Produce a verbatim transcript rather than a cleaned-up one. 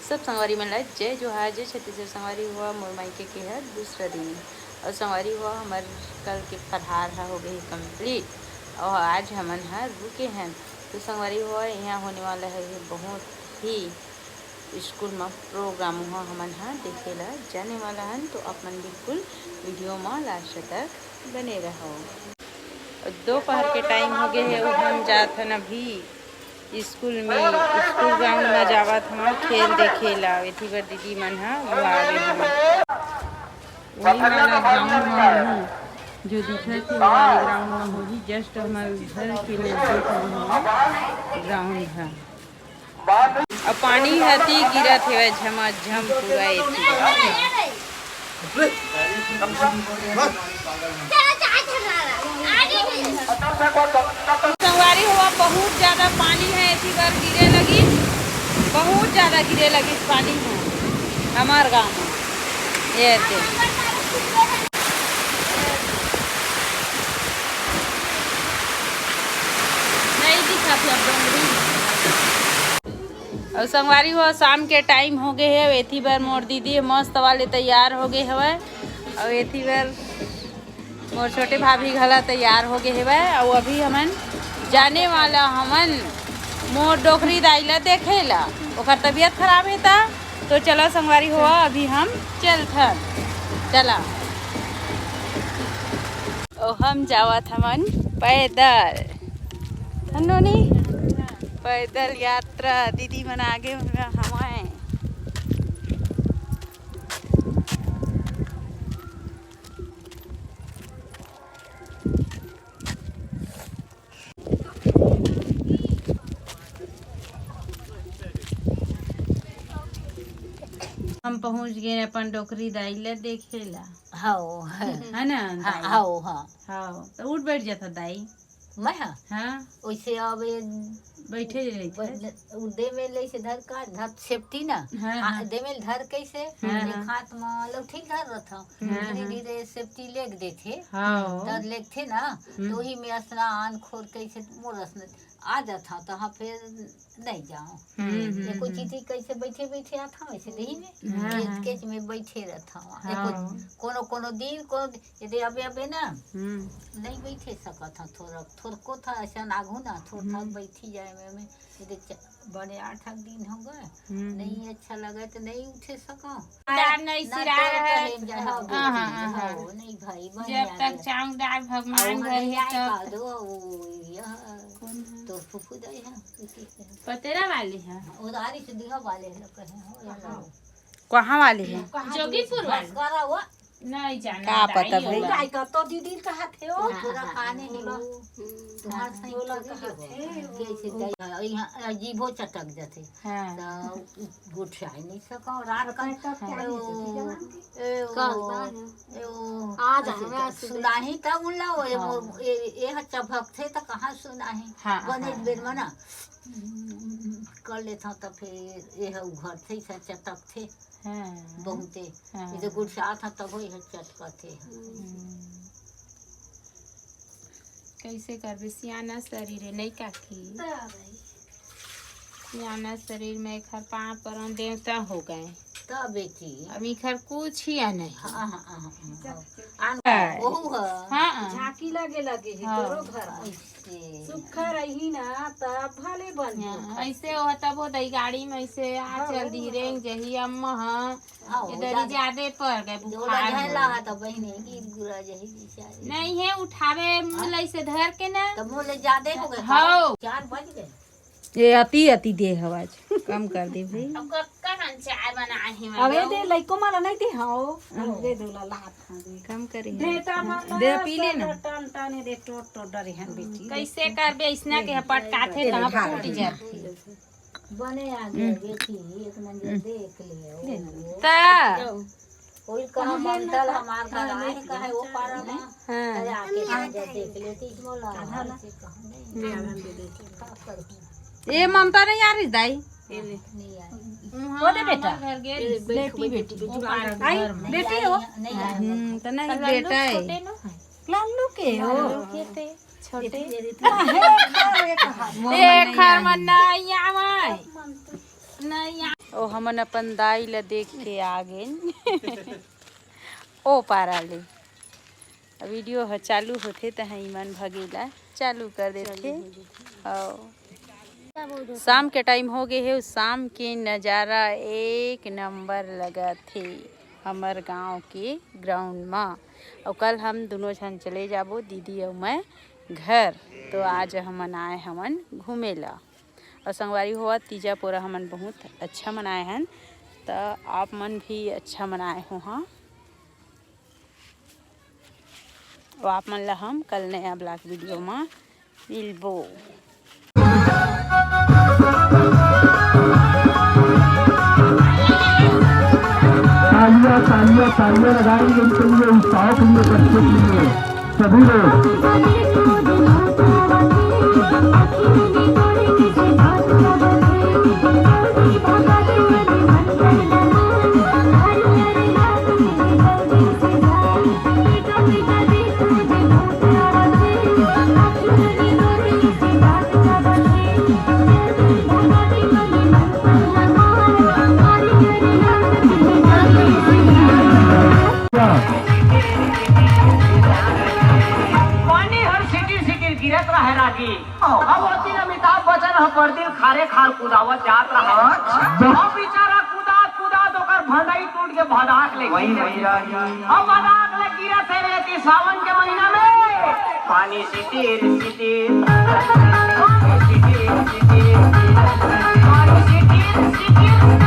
सब संगवारी मन ला जय जोहार, जय छत्तीसगढ़। संगवारी हो, मोर मायके के ह दूसरा दिन, अउ संगवारी हो, हमर कल के फरहार ह हो गए हे complete, अउ आज हमन ह रुके हन। तो संगवारी हो, यहाँ होने वाला है ये बहुत ही स्कूल में प्रोग्राम, वहाँ हमन ह देखे ला जाने वाला हन। तो आप मन बिल्कुल वीडियो में लास्ट तक बने रहो। दोपहर के टाइम हो गए हे, अउ हम जात हन अभी स्कूल में, स्कूल ग्राउंड में जावत हन खेल देखे ला। एथी बर दीदी मन ह बुला गे हन। वही वाला ग्राउंड में होही, जो दिखत हे, वो वाले ग्राउंड में होही। जस्ट हमर घर के नजदीक में होही ग्राउंड ह। अउ पानी ह अति गिरत हेवय, झमाझम पूरा एती। संगवारी हो, बहुत ज्यादा पानी है, एती बर गिरे लगी, बहुत ज्यादा गिरे लगी पानी है हमार गाँव में। ये दे। नहीं दिखत हे अब डोंगरी। अउ संगवारी हो, शाम के टाइम हो गए हे, एथी बर मोर दीदी मस्त वाले तैयार हो गए हवय, अउ एथी बर मोर छोटे भाभी घला तैयार हो गए हवय। अउ अभी हमन जाने वाला हमन मोर डोकरी दाई ला देखे ला, ओकर तबीयत खराब हे ता। तो चला संगवारी हो, अभी हम चलथन, चला। ओ हम जावत हमन पैदल, हन्नोनी पैदल यात्रा। दीदी मन आगे में हवय। हम पहुंच गए अपन डोकरी दाई ला देखे ला। हव। है ना, हाँ, दाई? हव, हाँ। हव, तो उठ बैठ जाता दाई। मैं, हाँ? हाँ। वैसे अब ये बैठे रहिथे। ब-, उ दे में ले से धर का, धर सेफ्टी ना। हाँ, आ, हाँ। दे में धर कैसे? हाँ, एक हाँ। हाथ में लौठी धर रहत हूँ। हाँ, धीरे हाँ। धीरे सेफ्टी लेग देथे। हाँ। धर लेगथे ना, हम्म। तो वही में स्नान खोर कैसे मोर स्नान आ जात हूँ, तो हाँ फिर नहीं जाओ। हम्म, हम्म, ये कोई हम्म। चीटी कैसे बैठे बैठे आत हूँ, वैसे नहीं में। हाँ, खेत हाँ। केच में बैठे रहत हूँ। हाँ। ये कोई कोनो, कोनो दिन, कोनो दि-, ये दे अबे, अबे ना, हम्म। नहीं बैठे सकत हूँ, थोड़ा, थोड़को था ऐसा आगू ना, थोड़ा था हम्म। बैठी जाए में, में। ये दे च-, बड़े आठ आठ दिन हो गए, हम्म। नहीं अच्छा लगे तो नहीं उठे सको। दार नहीं ना सिरा तो रहा। कहे जा, हाँ, हाँ, हाँ, हाँ, हाँ। हो, नहीं भाई, बन जब जा तक गया। चांग दार भगवान और घर नहीं है आए तब का तक। दो, वो, यह कौन है? तोर फुफू दाई है, उसी के। पतेरा वाली है। उधारी से दिया वाले लोग कहे हो, या हाँ। कहाँ वाली है? जोगीपुर वाली। बस करा हुआ। नहीं जाना का दाई पता भाई? होगा। दाई का तो दीदी कहा थे हो। हाँ, थोड़ा हाँ, खाने हाँ। ही हो। तुम्हार सही बोला तो कहा नहीं थे। हो। कैसे दाई, यहाँ अजीबो चटक जाते। हाँ। तो गोठियाई नहीं सको, रात का अपने तक क्या ओ, नहीं सोची जवान की? ए, ओ, का बात है? ए, ओ, आ जा, ऐसे हमें तो सुनाही तब उन ला, ए, हाँ। वो, ए, ए ह चभक थे तो कहाँ सुनाही? हाँ, बने हाँ, बेर हाँ। मना। कर लेता तो फिर ये है उघर थे, ऐसा चटक थे। हाँ। बहुते। हाँ। ये तो गुड़सात ह तब ये चटक थे। हम्म। कैसे करबे, सियाना शरीर है, नहीं काकी? तो भाई। सियाना शरीर में एखर पाँव परन देवता हो गए। तब बेटी। अब एखर कुछ ही नहीं। हाँ, हाँ, हाँ, हाँ, हाँ। आन-, हाँ। ओहू ह। हाँ। झांकी लगे लगे है, हाँ। तोरो घर में। ऐसे। सुखा रही ना, तब भले बन हाँ, जाओ। ऐसे हो, तब वो दई गाड़ी में ऐसे आ हाँ, चल दी, हाँ। रेंग जही, अम्मा, हाँ। हाँ, इधर ही ज्यादा ज्यादा पड़ गए, जो बुखार लगे हो। ला, तो बहिनी गिर गुरा जही बेचारी। नहीं है, उठावे मुँह हाँ। ले से धर के ना। तो मुँह ले ज्यादा हो गए, हाँ। चार बज गए। ये अति, अति दे हवाज। कम कर दे भाई। अब कक्का मन चाय बनाए हे अबे मगर। दे लइको माला नहीं दे, हाँ। हाँ। अबे दे ला लात हाँ दे। कम करे। दे ता माला दे पी ले ना। टन टन दे टोट टोट डरे हैं बेटी। कैसे करबे, इसना के पटकाथे ले, ले, तहाँ भाग। फूट जाथे। बने आ गए हम्म। बेटी, एक मंजर हम्म। देख ले। ले। ता। कोई कहा मंडल हमार घर आए, कहे वो पारा में। हाँ। अरे आके हम जा देख लेती, मोला आधार से कहा नहीं। ले आधार दे दे। का करूँ? ये ममता नहीं आ रही दाई? ये ले। नहीं आई। वो दे बेटा। हमार घर गए, बेटी, बेटी। वो पारा आई, घर में। बेटी हो? नहीं आई। हम्म, तो नहीं, तो लल्लू बेटा है। छोटे नो। लल्लू के हो? लल्लू के थे, छोटे। ये खर, ये खर। ये खर मन नहीं आवे। नहीं आवे। ओ हमन अपन दाई ला देख के आ गेन। ओ पारा ले। अब वीडियो ह चालू होथे, तहाँ इमन भगेला चालू कर देथे। अउ शाम के टाइम हो गे हे, शाम के नज़ारा एक नंबर लगत हे हमर गांव के ग्राउंड म। अउ कल हम दुनों झन चले जाबो, दीदी अउ मैं घर। तो आज हमन आए हमन घूमे ला। अउ संगवारी हो, तीजा पोरा हमन बहुत अच्छा मनाए हन, त आप मन भी अच्छा मनाए हो। हाँ, अउ आप मन ला हम कल नया ब्लॉग वीडियो म मिलबो। तालियां, तालियां, तालियां लगाएंगे उनके लिए, उत्साह के लिए, बच्चों के लिए। सभी लोग। पानी हर सिटिर सिटिर गिरत रहे रागी। अब ओ दिन अमिताभ बच्चन ह परदिल खारे खार कुदावत जात रहा। अब बेचारा कुदात कुदात ओकर भंडई टूट के भदाक ले वही गिर वही गे। रागी। अब भदाक ले गिरत हे रे ती सावन के महीना में। पानी सिटिर सिटिर, पानी सिटिर सिटिर, पानी सिटिर सिटिर।